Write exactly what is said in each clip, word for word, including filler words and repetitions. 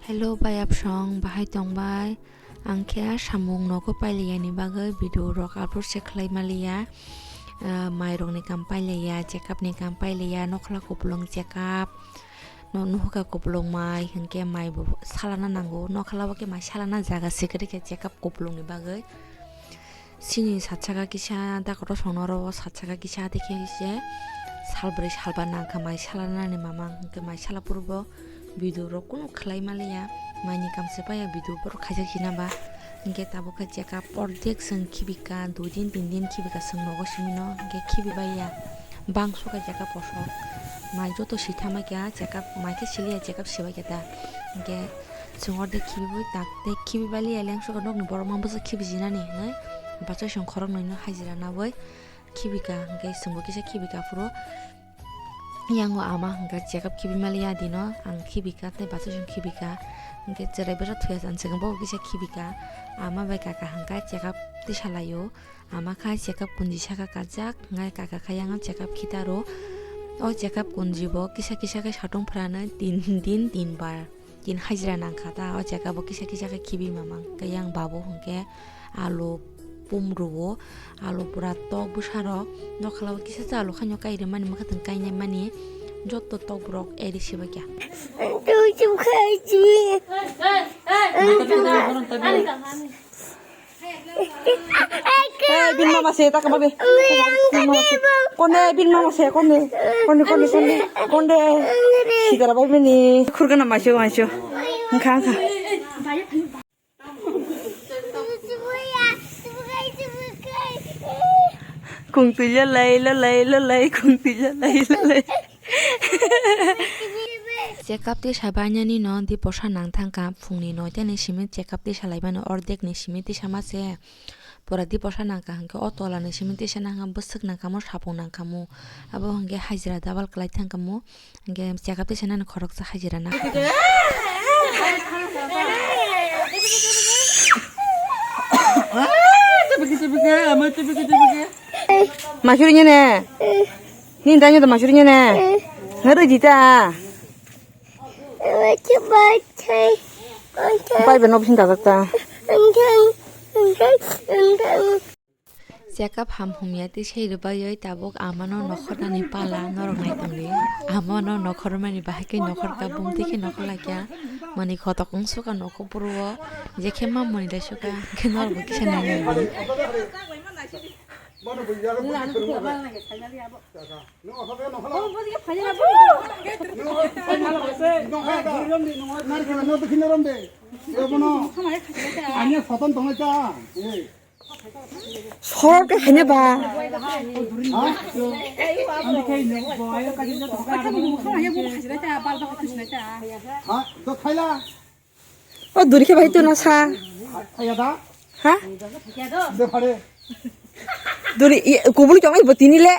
Hello, bai Absong, bahai tongbai? Ang khe samung nogo pailiyani bagwi video rok upload se khlai maliya. Ah, mai rokni kam pailaiya, check up ni kam pailaiya, nokhla kupulung check up. No nuhuka kupulung mai, hinkhe mai bo salana nango, nokhla bo khe mai salana jaga sikiri khe check up kupulung ni bagwi. Chini sat saka kisa dakoto songno oro o sat saka kisa dekhe se sal bwrwi sal ba nangkha mai sala nani mama, hwnkhe mai sala phurubo video rok kunu khlai maliya, mai ni kam se paiya video borok khaijak hina ba, hwnkhe tabuk khe check up ordek chwng khibika, dui din tin din khibika chwng nogo simi no, hwnkhe khibi baiya bangso kha check up kosok, mai joto si thamai kha check up, mai khe siliya check up sibai khe ta, hwnkhe. Chwng orde khibiwi tak tei khibi baliya lengsoka nokni borok ma bwswk khibi jinani hinwi bachai song khoroknwi no hajira nawi khibika, hwnkhe chwngbo kisa khibika phuru yango ama hwnkha check up khibi maliya dino ang khibika tei bachai song khibika, hwnkhe chwrai bwsa thuya chan chwng bo kisa khibika, ama bai kaka hwnkha check up tisa laio, ama kha check up kunji saka kajak, hwnkhe kaka kha yango check up khitaro, o check up kunji bo kisa kisa khe satung phrano tin din tin bar. Tin hajira nangkha ta, o jaga bo kisa kisa khe khibi mamang. Khe yang babu hwnkhe alu pum rwo, alu pura tok bwsarok, nokhla o kisa cha alu khaino kai rwmani mwkhwtwng kainai mani, joto tok borok eri sibaikha. Eh, bin mama se, ta kama be. Bin mama se. Konde, bin mama se, konde. Konde, konde, konde. Konde. Sidara bai bini. Khurgana maisio, maisio. Hwnkha, hwnkha. Kung twi lalai, lalai, lalai, kung twi lalai, lalai. Check up tisa bainani no di posa nang thangkha, phungni noita ni simi check up tisa laimani, ordek ni simi tisa ma se. Pura di posa nangkha hwnkhe o tola ni simi tisa nangkha, bwswk nangkha mo, sapung nangkha mo. Abo hwnkhe hajira double kwlai thangkha mo, hwnkhe check up tisa nani khoroksa hajira nangkha. Masuri nyene. Ni dai nyoto masuri nyene. Ngari jita. Bai bai no bisin dajak ta. Check up ham humya tei sei rwbaioi tabuk amano nokhornani pala norok nai tongdi. Amano nokhormani bahai khe nokhorkha, bumtwi khe nokhorlaikha. Mani khotok wngsukha nokho phuruo, je khe mamoni laisukha, hwnkhe norokbo kisa nainai di. Sorok khe haino ba. O duri khe bai tuna sa. Ha? Duri kubul chong ibo tini le.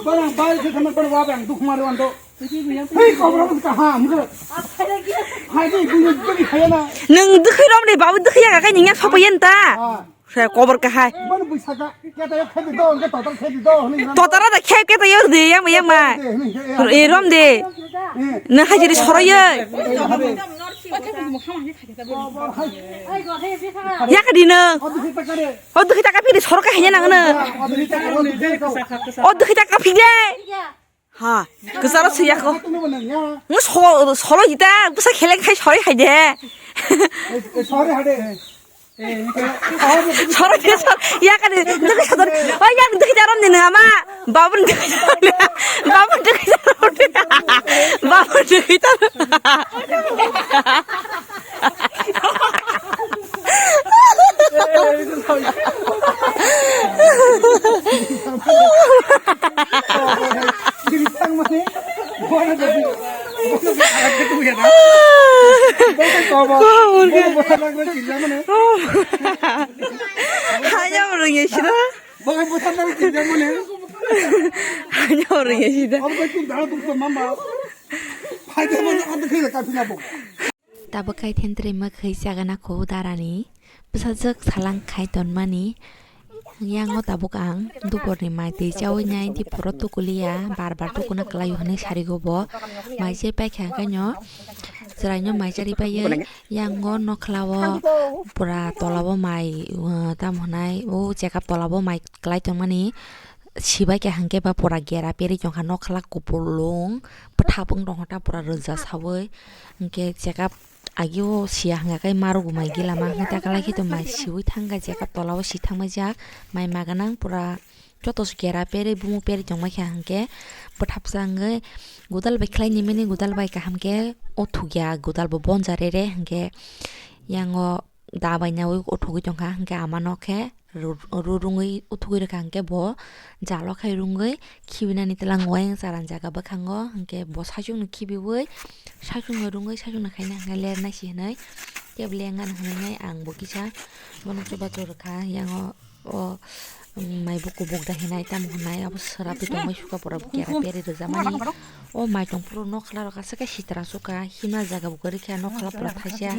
Barang bai se thaman bar wa bang duk mar wan do. Hei, kobra bus ka ha, mukhe. Hai dei, bui duk khai na. Nwng duk khai rom de, babu duk khai ya ka, ningya sopo yen ta. Ah. Kobor kahai. Mano bui saka, keta yok khai di do, ke total khai di do, hini. Totara da khai keta yok de, yang yang ma. Hini, hini, hini. E rom de. Eh. Nwng hajiri soro ye. Eh, hade. Yakadi nwng. O dukhi taka re. O dukhi taka phiri soro ka hanya nang nwng. O dukhi taka, o dukhi taka. O dukhi taka phiri de. Ha, kwcharo siyako. Nung so-, solo jita, bwsa kheleng khai sori hai de. Sori hai de. Sori de, sori. Yakadi, dukhi sadar. Oi, yak dukhi darom de nang ama. Babun dukhi darom de. Babun dukhi darom de. Babun dukhi darom. Hanya orang ya sih dah. Hanya orang ya sih dah. Hai de mo, ano khe ka phina bo. Tabuk khai thentrwi mwkhwi chagana kho darani. Bwsajwk salang khai tonmani. Yango tabuk ang duporni mai twi chawi nai, diporo tukuliya, bar bar tukuna kwlaio hwnwi sarigo bo. Mai se paikha khaino, chwraino mai chari paiwi, yango nokhlao pura tolabo mai, uh, tamo hwnai, o chekap tolabo mai kwlai tongmani. Sibai kha hwnkhe ba pura gera peri tongkha, nokhla kupulung bwthap wng tongkha ta pura rwja sawi. Hwnkhe chekap agio siya hwnkha khe marugo mai gila ma hwnkhe ta kwlai khe to mai siwi thangkha, chekap tolao si thangmajak, mai maganang pura joto se gera peri bumung peri tongma kha hwnkhe bwthapsa wngwi godal bai khlai nimani, godal bai kaham khe o thukya, godal bo bonja rere hwnkhe yango da bai nawi uthugwi tongkha, hwnkhe ama no khe ru-, ru-, rungwi uthugwi rwkha, hwnkhe bo jalo khai rungwi khibinani twlang uayang charan jaga bwkhango, hwnkhe bo saichungno khibiwi saichungno rungwi saichungno khaina hwnkhe lernai si hwnwi tei bo lengan hwnwi ang bo kisa bono chubachu rwkha. Yango o, um, mai bo kubuk da hinai tamo hwnai abo swrapwi tongbai sukha pura bo kera peri rwjamani. O mai tong phuru nokhla rok aswk khe sitra sukha, himna jaga bo kwrwi khe nokhla pura thaisa.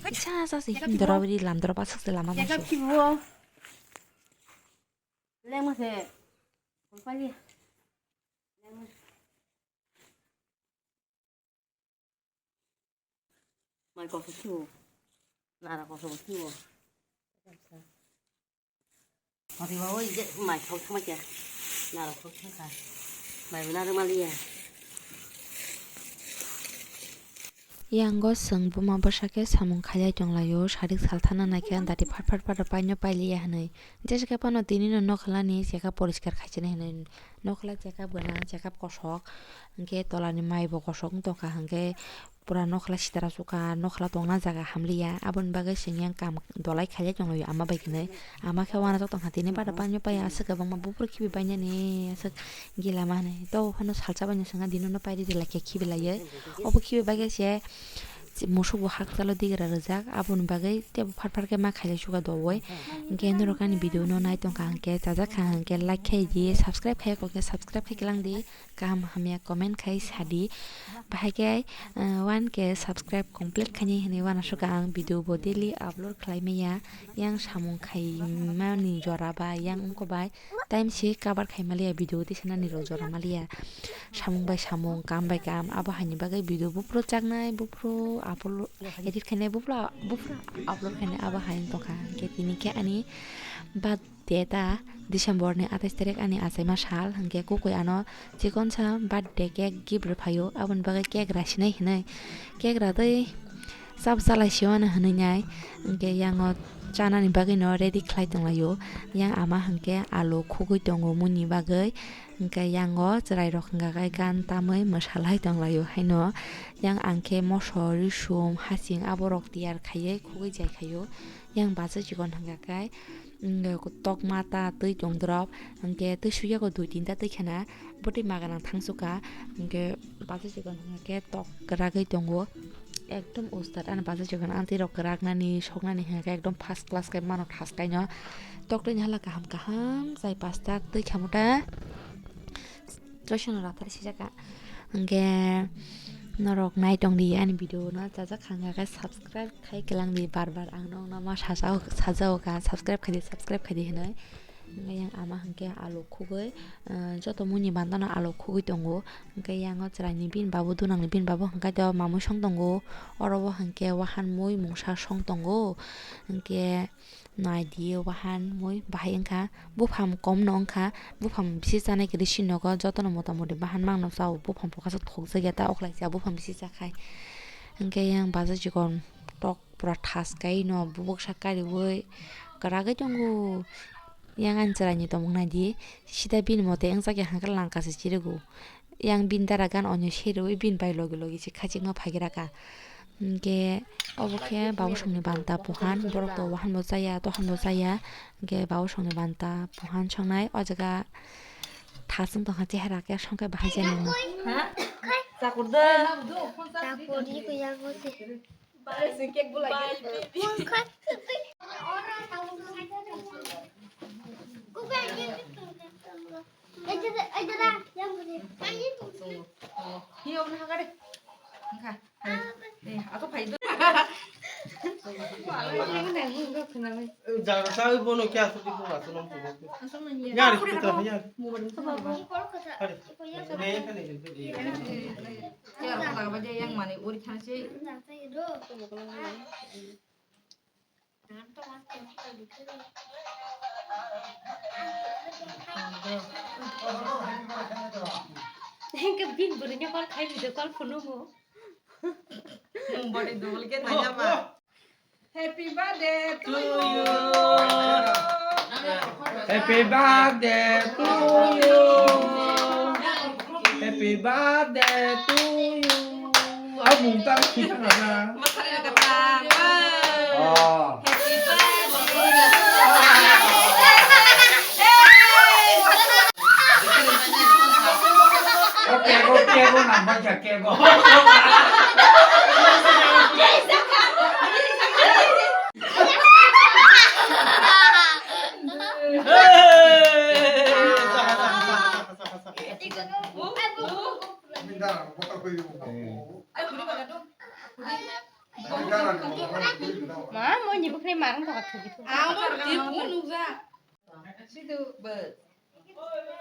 Isa sa se himdoro bidi lamdoro aswk se lama tongsi. Lengma se. Mai kosok sio. Nara kosok sio. Hati ba oi je mai khok thama kya. Nara khok thaka. Mai bina re maliya. Yango chwng buma bwsa khe samung khailai tonglaio, sarik salthana naikhe dati phat phat phat paino pailiya hinwi. Jesa khe phano tinino nokhlani chekap poriskar khaichinai hinwi. Nokhla chekap gwnang, chekap kosok, hwnkhe tolani mai bo kosok wng tongkha, hwnkhe pura nokhla sitra sukha, nokhla tongna jaga hamliya, aboni bagwi chwng yang kam dolai khailai tonglaio ama bai hinwi. Ama khe uanatok tongkha, tini bada panyo pai aswk kwbangma buphuru khibi bainani aswk gila ma hinwi. To phano salsa baino swngna dinono pairidi laikhe khibi laiwi. Obo khibi bagwi se musuk bo hakchalo digira rwjak, aboni bagwi teibo phar phar khe ma khailai sukha dowoi. Hwnkhe norok ani video no nai tongkha hwnkhe, chajak kha hwnkhe like khai di, subscribe khai khe subscribe khai kwlang di. Kaham hamya comment khai sadi. Bahai khe, uh, one K subscribe complete khainai hinwi uanasoka ang video bo daily upload khlai maya. Yang samung khaimani jora ba yang wngkha bai time si cover khai maliya, video tisanani rok jora maliya. Samung bai samung, kam bai kam, abo haini bagwi video buphuru chaknai, buphuru upload, edit khainai, buphuru, buphuru upload khainai, abo haini tongkha. Hwnkhe tini khe ani birthday ta, December ni atais tarik ani achaima sal, hwnkhe kukui ano chikonsa birthday cake gift rwphaio, aboni bagwi cake rasinai hinwi. Cake ratwi chap chalai sio ano hinwi nai, hwnkhe yango chanani bagwino ready khlai tonglaio. Yang ama hwnkhe alu khugui tongo muni bagwi, hwnkhe yango chwrairok hwnkha khe gan tamwi mwsalai tonglaio haino. Yang ang khe moso, risum, hasing aborok tiyar khaiwi khugui jai khaio. Yang bacha chikon hwnkha khe, mm, tok mata twi tong drop, hwnkhe twi suiyago dui tinta twi khena, bwtwi maga nang thang sukha, hwnkhe bacha chikon hwnkha khe tok kwragwi tongo. Ekdom ustad ani bacha chikon, amtwi rok kwrak nani, sok nani hwnkha khe ekdom first class khe mano thas kaino. Tok twi ni hala kaham kaham chai pasta twi khamu ta. Joshino rathar sijaka. Hwnkhe norok nai tong di ani video no, chajak kha hwnkha khe subscribe khai kwlang di bar bar, ang nokno ma sajao, sajao kha, subscribe khai di, subscribe khai di hinwi. Hwnkhe yang ama hwnkhe alu khugui, eh, joto muni bandano alu khugui tongo. Hwnkhe yango chwraini bini babu dunangni bini babu hwnkhe do mamui song tongo. Oro bo hwnkhe wahan mui mungsa song tongo. Hwnkhe Nai di, wahan mui bahai wngkha, buphang kom no wngkha, buphang bisi chanai kwrwi si nogo, jotono mota moti bahan mangno chao, buphang bo kaisa thokjak ya ta, oklai cha buphang bisi chakhai. Hwnkhe yang bacha chikon tok pura thas kai no, bubuk sak kariui kwragwi tongo. Yang ani chwraini tongmung nai di, sida bini mote wngchak ya hwnkhe langka se chirigo. Yang bini dara gan onyo serwi bini bai logi logi se khachikma phaigra kha. Hwnkhe obo khe babosongni banta buhan, borok to wahan bo chaya, tohan bo chaya. Hwnkhe babosongni banta buhan songnai, o jaga thasung tongkha, chehara khe songkhe bahai jani. Kha. Eh, ako phai do. Jaga sa bono kya sa di ko aso nom ko. Yar kita yar. Hari. Ne kane. Yar ko ba je yang mane ori khan se. Hengke bin bwrwino call khai video call phunukgo. Mung body double ke tanya ba. Happy birthday to you. Happy birthday to you. Happy birthday to you. Abung tang kita na. Masari na kata. Oh. Happy birthday. Oke, oke, oke, nambah ya, oke, oke. Ma, mo ni bukre marang to kathu gitu. Amo di bu nukja. Sidu bus.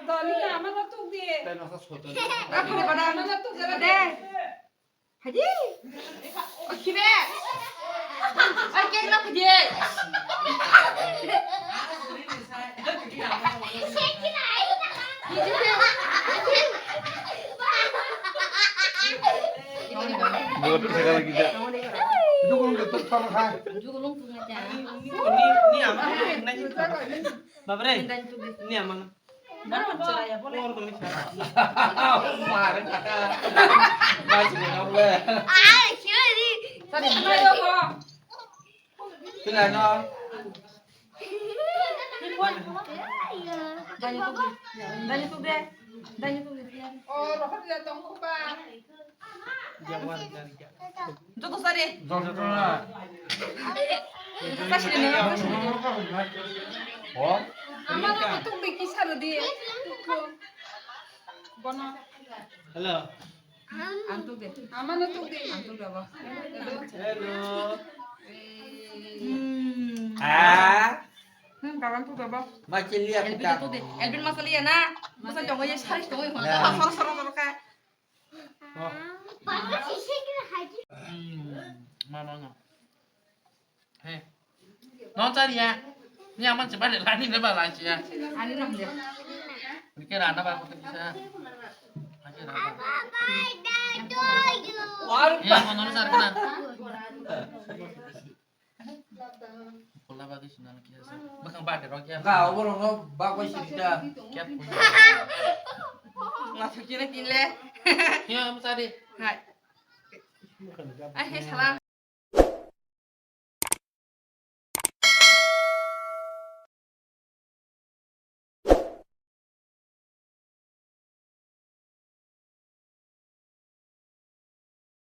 Doni ama no tuk di. Apa di pada ama no tuk jala de. Haji. O khibe. O kek na puje. Buat kita lagi dah. Dukung betul sama hai. Dukung tu ngaja. Ni ni ama. Babre. Ni ama. Mare kaka. Basi kena boleh. Sila no. Joto sari. Jor jor na. Joto sari na, joto sari na. Oh. Ama no tuk de ki sar di. Bono. Hello. Ang tuk de. Ama no tuk de. Ang tuk de ba. Hello. Hmm. Ah. Hmm, kawan tuk de ba. Macam lihat Elvin kita. Tuk de. Elvin masali ya na. Masa jongo ya sari jongo ya. Soro soro soro ka. Oh. Hmm, mama no. Hey. No chari ya. Ni aman se bale lani le bala ya. Ani nam de. Ni ke rana ba ko te sa. Ake rana. Ya mo no sar kana. Kola ba ke sina ke sa. Bakang ba de ro ya. Ga obo no ba ko sita. Kya. Masuk kira kile. Ya mo sari. Hai. Ai he sala.